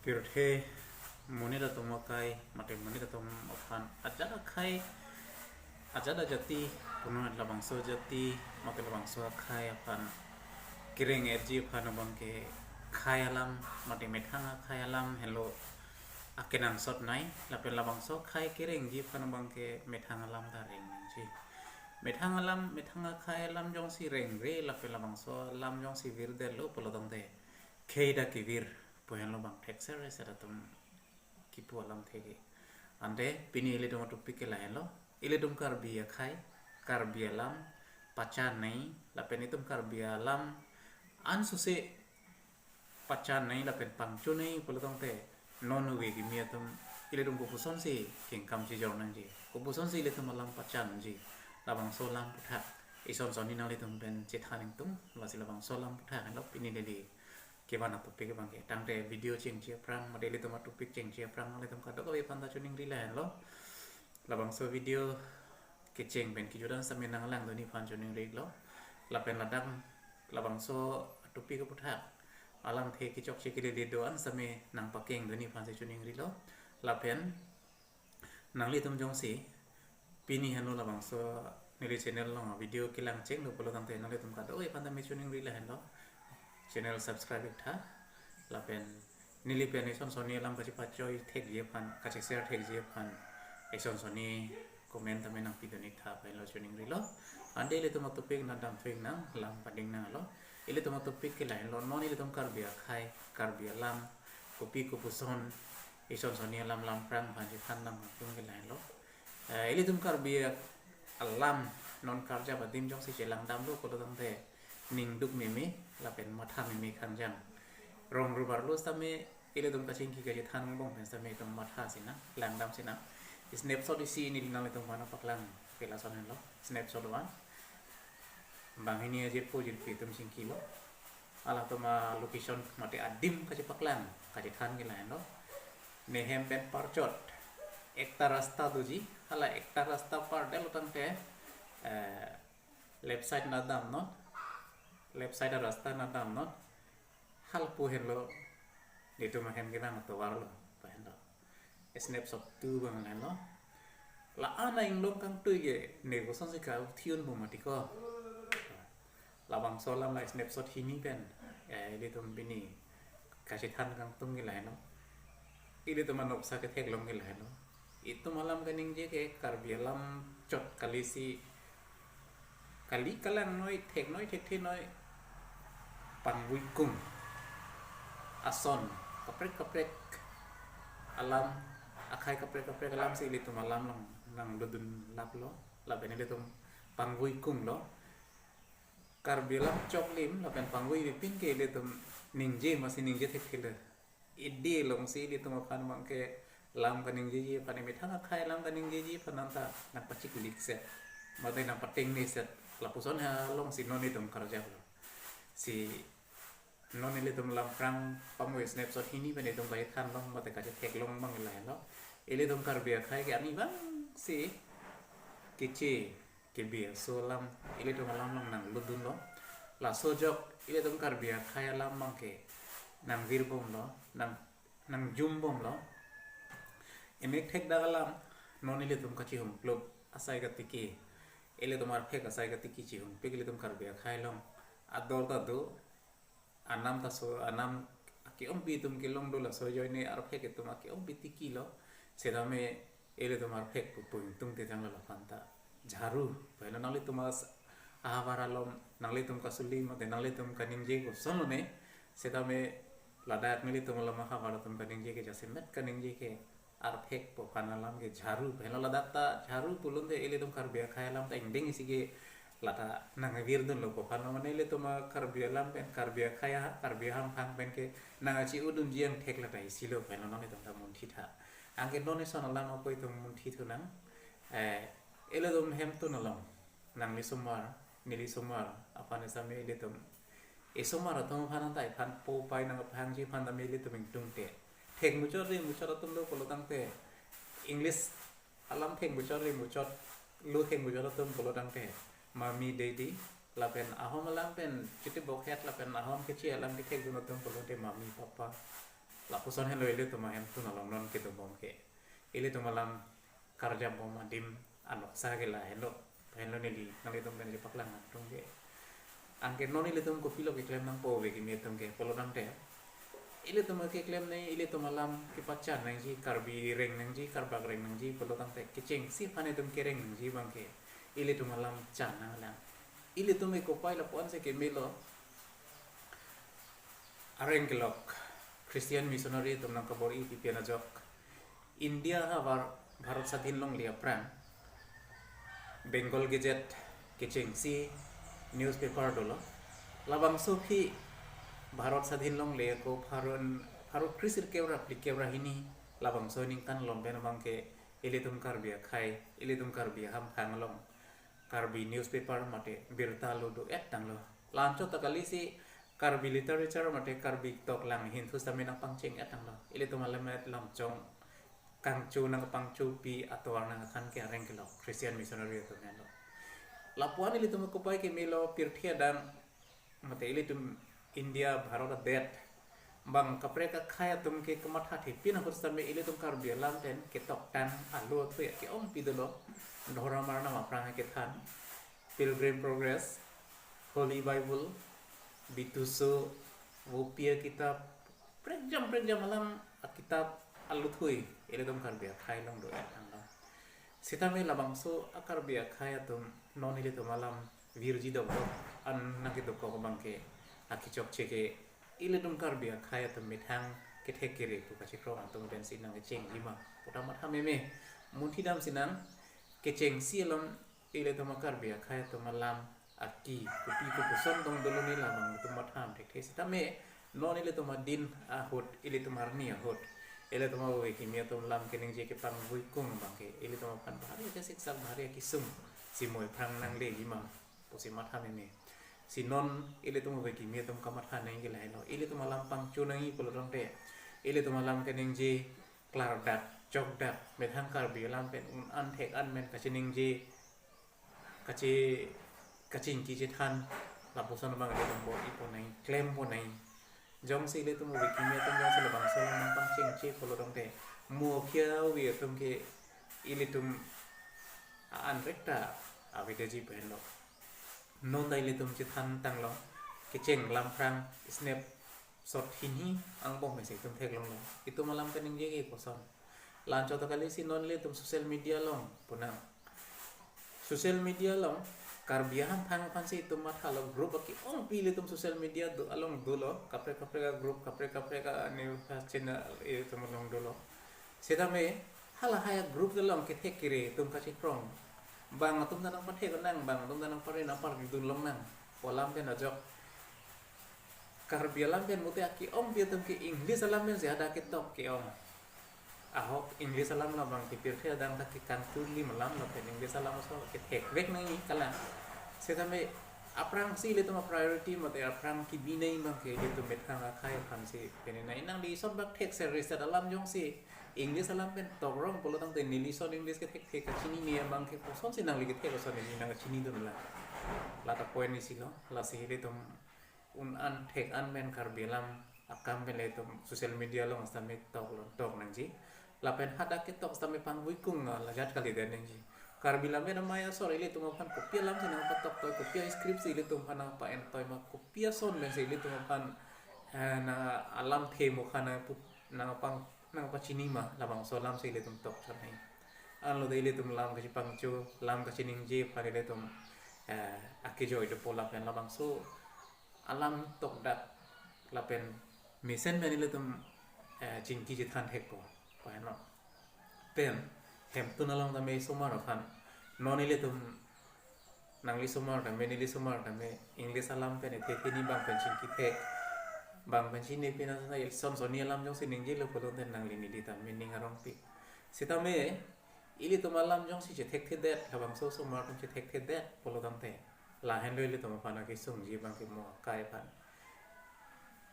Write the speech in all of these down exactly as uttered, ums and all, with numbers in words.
Pirthe monit atum akai, mate monit atum aphan ajat akhai, ajat ajati, punon labangso jati, mate labangso akhai aphan kereng-etji aphan abang ke khei alam, mate methang akhei alam helo akenangsot nei, lapen labangso khei kerengji aphan abang ke methang alam ta reng nangji. Methang alam, methang akhei alam jongsi rengre, lapen labangso alam jongsi virdetlo pulo tangte khei ta kevir pu henlo bang thekser reset atum kipu alamthe ke. Ante pini ilitum atopic ke lahenlo. Ilitum Karbi akhei, Karbi alam pachan nei, lapen itum Karbi alam ansose pachan nei lapen pangchun nei pulo tangte non ove kimi atum ilitum kopusonsi kengkam chijor nangji, kopusonsi ilitum alam pachanji, labangso alam aputhak ison sonni nanglitum pen chethan ingtung, lasi labangso alam aputhak henlo pini neli kevan atopic abang ke. Tangte video chengji aphrang, mate ilitum atopic chengji aphrang, nanglitum kadokave aphan ta choningri lahenlo. Labangso video kecheng pen kejut an sitame nanglangdunji aphan choningri lo. Lapen ladak labangso atopic aputhak alamthe kechokche kelele do an sitame nangpakengdunji aphansi choningri lo. Lapen nanglitum jongsi pini henlo labangso neli channel along video kelang chenglo pulo tangte nanglitum kadokave aphan ta me choningri lahenlo. Channel subscribe iktha. Lapen neli pen ison sonni alam kachepachoi thekji aphan, kacheshare thekji aphan ison sonni comment tame nangpidun iktha pu henlo choningri lo. Ante ilitum atopic nangdamthu ingnang, lam pading nanglo. Ilitum atopic ke lahenlo, non ilitum Karbi akhei, Karbi alam, kopi kopuson ison sonni alam lam aphrang aphan chethan nangkangtung ke lahenlo. Eh, ilitum Karbi alam non karjap adim jongsi chelangdamlo pulo tangte ningduk meme lapen matha meme khangjang. Rong rubar lo sitame ilitum kachingki kachethan angbong pen sitame itum matha sinang, langdam sinang. Snapshot isi neli nanglitum aphan paklang ke lason henlo. Snapshot one. Banghini ajirpo jirpi atum chingkilo. Halatum alocation mate adim kachepaklang, kachethan ke lahenlo. Nehem pen parchot ekta rasta doji, hala ekta rasta pardetlo tangte, eh, left side nangdamnon, left side arasta nangdamnon, halapu henlo, netum ahem kevang atovarlo pu henlo. Snapshot two abang lahenlo. La-an inglong kangtui ke ne kosonsi ka-uthi un pu mati ko. Labangso alam la snapshot hini pen, eh, ilitum pini kachethan kangtung ke lahenlo. Ilitum anoksa ketheklong ke lahenlo. Itum alam kaningje ke Karbi alam chot kalisi, kali kalang noi, thek noi, thekthe noi, pangvui kung ason kaprek kaprek alam, akhei kaprek kaprek alamsi ilitum alam along nanglutdun laplo, lapen ilitum pangvui kunglo. Karbi alam choklim lapen pangvui ripin ke ilitum ningje masi ningje thekthelo. Idi alongsi ilitum aphan abang ke lam kaningjeji aphan, methang akhei lam kaningjeji aphan nangta nangpachiklikset, mate nangpatengnetset, lapuson alongsi non itum karjaplo. Si non ilitum lam aphrang pamo snapshot hini pen itum kachethanlong mate kachetheklong abang lahenlo. Ilitum Karbi akhei ke arnivangsi keche kebi aso alam ilitum alam along nanglutdunlo. Laso ajok ilitum Karbi akhei alam abang ke nangvirbomlo, nang, nangjumbomlo. Emek thekdak alam non ilitum kachihumklup asai katiki, ilitum arphek asai katiki chihumpi ilitum Karbi akhei along ador ta do. Anam ta so, anam ake-ongpi atum kelong do, laso ajoine arphek atum ake-ongpi tikilo. Setame ilitum arphek pu pu ingtungte janglo, laphanta jharu pu henlo. Nanglitum as ahavar along, nanglitum kasuli mate nanglitum kaningje kosonlone, setame ladak nelitum along ahavar atum kaningje ke jasemet kaningje ke arphek pu aphan alam ke jharu pu henlo. Ladak ta jharu pulote ilitum Karbi akhei alam ta ingdeng isi ke lata nangvirdunlo pu aphan, mane ilitum a Karbi alam pen, Karbi akhei a, Karbi ahamphang pen ke nangkachi-odunji angthek lata isilo pu henlo, nanglitum ta munthitha. Anke non ison alam ako itum munthithu nang. Eh, ilitum hemtun along nangli osomar, neli osomar aphan sitame ilitum, osomar atum aphan ta iphan po pai nangpaphangji aphan tame ilitum ingtungte, thekmuchot remuchot atum do pulo tangte, English alam thekmuchot remuchot, lo thekmuchot atum pulo tangte mummy daddy, lapen ahom alam pen chitibokhet lapen ahom keche alam kethekdun atum pulote mummy papa. Lapuson henlo ilitum ahemtun along non kedobom ke. Ilitum alam karjap bom adim anoksa ke lahenlo. Henlo neli nanglitum pen chepaklang atum ke. Anke non ilitum kopilo keklem nangpo ove kimi atum ke pulo tangte, ilitum keklem nangji, ilitum alam kepachan nangji, Karbi reng nangji, Karbak reng nangji pulo tangte kechengsi aphan itum kereng nangji abang ke ilitum alam chan nanglang. Ilitum ke kopai lapu-an si kemelo. Areng kelok Christian missionary atum nangkabor-i pipian ajok India havar Bharat Sadhin longle aphrang Bengal Gazette kechengsi newspaper dolo. Labangso aphi Bharat Sadhin longle ako pharo, pharo kre-sirkep ra phlikep ra hini, labangso aningkan along pen abang ke ilitum Karbi akhei, ilitum Karbi ahamphang along Karbi newspaper mate birta lo do-et tanglo. La-anchot ta kalisi Karbi literature mate Karbi toklang ahin thu sitame nangpangcheng-et tanglo. Ilitum alam et lamchong kangchu nangpangchupi atovar nangkethan ke areng kelok Christian missionary atum henlo. Lapu-an ilitum kopai kemelo pirthe adang mate ilitum India Bharat adet abang kaprek akhei atum ke kamatha thepin ahut sitame ilitum Karbi alam pen ketoktang alo athui ke-ongpi dolo. Dhorom arnam aphrang kethan, Pilgrim Progress, Holy Bible, Bituso, Vopi akitap, prekjam prekjam alam akitap alo athui ilitum Karbi akhei along do-et tanglo. Sitame labangso a-Karbi akhei atum non ilitum alam virji dokdok an nangkedokok abang ke akichokche ke ilitum Karbi akhei atum methang kethek kere pu kachikrong atum pensi nangkechengji ma pu ta matha meme. Munthi damsi nang kechengsi along ilitum a-Karbi akhei atum alam aki kopi kopuson tong dolo ne labang itum matha thekthe. Sitame non ilitum adin ahut, ilitum arni ahut, ilitum ove kimi atum lam keningje kepangvuikung abang ke ilitum aphan bahari akesiksak, bahari akesung si moi aphrang nangleji ma pusi matha meme. Si non ilitum ove kimi atum kamatha nangji lahelo. Ilitum alam pangcho nangji pulo tangte, ilitum alam keningje klardak, chokdak, methang Karbi alam pen un-an thek-an pen kachiningje, kachi, kachingki chethan, lapuson abang ilitum bor-ipo nangji, klempo nangji. Jongsi ilitum ove kimi atum jongsi labangso alam nangpangchengche pulo tangte, mo akhei ove atum ke ilitum a-an rekta avedeji pu henlo. Non ta ilitum chethan tanglo, kecheng lam aphrang snapshot hini angbong pensi itum theklonglo. Itum alam keningje ke koson. La-anchot ta kalisi non ilitum social media along pu nang. Social media along Karbi ahamphang aphansi itum mathalo, group aki-ongpi ilitum social media do, along dolo, kaprek kaprek a-group, kaprek kaprek a-news channel itum along dolo. Sitame halahai a-group along kethek kere atum kachikrong. Bang atum ta nangpathek nang, bang atum ta nangpare nangpardun long nang pu alam pen ajok. Karbi alam pen mute aki-ongpi atum ke English alam pensi hadak ketok ke-ong. Ahok English alam labang ke pirthe adang ta ke kangtuli malam lapen English alam aso kethekvek nangji kalang. Sitame aphrangsi ilitum a-priority mate aphrang kebi nangji abang ke ilitum methang akhei aphansi pene nangji. Nangli ison bak thek ser reset alam jongsi English alam pen tokrong pulo tangte neli ison English kethekthek kachinine abang ke kosonsi nangli kethek ason neli nangkachinidun lang. Lata point isi lo, lasi ilitum un-an thek-an pen Karbi alam akam pen ilitum social media along sitame toklong, tok nangji. Lapen hadak ketok sitame pangvuikung la ajat kalidet nangji. Karbi lam pen amei asor ilitum aphan kopi alamsi nangpatoktoi, kopi a-script si ilitum aphan nangpa-entoi ma, kopi ason pensi ilitum aphan, eh, na alamthe mukha nangpu, nangpang, nangpachini ma, labangso alamsi ilitum tokchot nangji. Anlo de ilitum lam kachepangcho, lam kachiningje aphan ilitum, eh, akejoi dopo lapen labangso alam tokdak lapen mesen pen ilitum, eh, chingki chethan thekpo, pu henlo. Pen hemtun along tame osomar aphan, non ilitum, nangli osomar tame, neli osomar tame English alam pen ethe hini bang pen chingki thek, bang pen chinine pina sa ison sonni alam jongsi ningjelo pulo tangte nangli neli tame ning arongpik. Sitame ilitum alam jongsi chethekthedet, labangso osomar atum chethekthedet pulo tangte, lahenlo ilitum aphan akesungji abang ke mo akai aphan.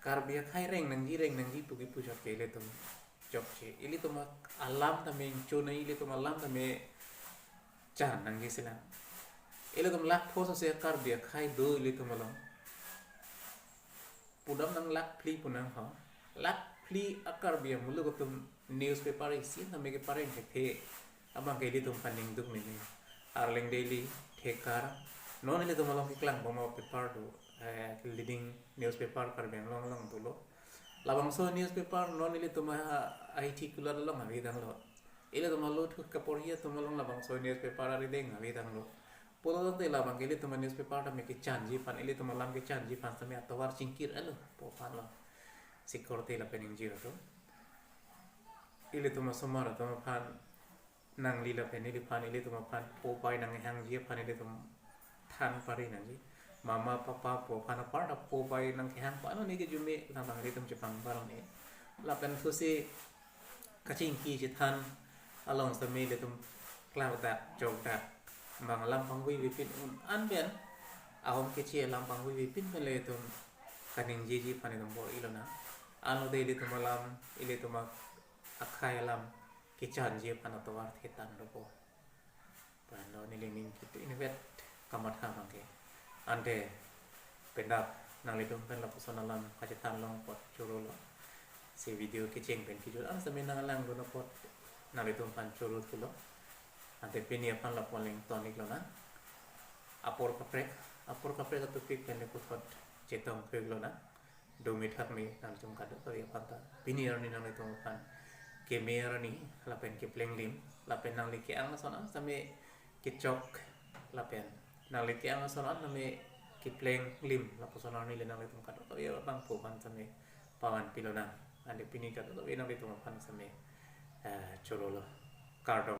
Karbi akhei reng nangji, reng nangji pu kipu chot ke ilitum chokche. Ilitum a-, alam tame ingchun nangji, ilitum alam tame chan nangji silang. Ilitum lakh pho sose Karbi akhei do ilitum along. Pudam nang lakh phli pu nang ho. Lakh Phli a-Karbi amuluk atum newspaper isi tame kepareng kethe abang ke ilitum aphan ningduk meme. Arleng Daily, Thekar, non ilitum along keklang bom a-paper do, eh, leading newspaper Karbi Anglong along dolo. Labangso newspaper non ilitum a-, a-I T kulat along ave tanglo. Ilitum alo thu kaporhi atum along labangso newspaper arideng ave tanglo. Pulo tangte labang ke ilitum a-newspaper tame kechanji aphan, ilitum alam kechanji aphan tame atovar chingkir alo po aphan lo. Sikorte lapen ingjir atum. Ilitum asomar atum aphan nangli lapen neliphan, ilitum aphan po pai nanghangji aphan ilitum than pari nangji. Mama papa po aphan apar ta po pai nangkehang pa ano ne kejume tang tang ilitum chepang baron ne. Lapen thusi kachingki chethan along sitame ilitum klangdak chokdak. Bang alam pangvui vipin un an pen, ahom keche alam pangvui vipin pen le ilitum kaningjeji aphan itum bor-i lonang. Ano de ilitum alam, ilitum a-, akhei alam kechanji aphan atovar thetang dopo. Pano neli ning kitu invet kamatha abang ke. Ante pendak nanglitum pen lapuson alam kachethan long apot choro lo. Si video kecheng pen kejut an sitame nanglang dun apot nanglitum aphan choro thulo. Ante pini aphan lapu-an le ington-ik lonang. Apor kaprek, apor kaprek a-topic pen le puthot chetong pik lonang. Dome thakme nangtum kadokave aphan ta. Pini arni nanglitum aphan keme arni lapen kepleng lim lapen nangli ke-ang ason an sitame kechok lapen nangli ke-ang ason an tame kepleng lim lapuson arni le nanglitum kadokave abangphu aphan sitame pavan pi lonang. Ante pini kadokave nanglitum aphan sitame, eh, choro lo. Kardom.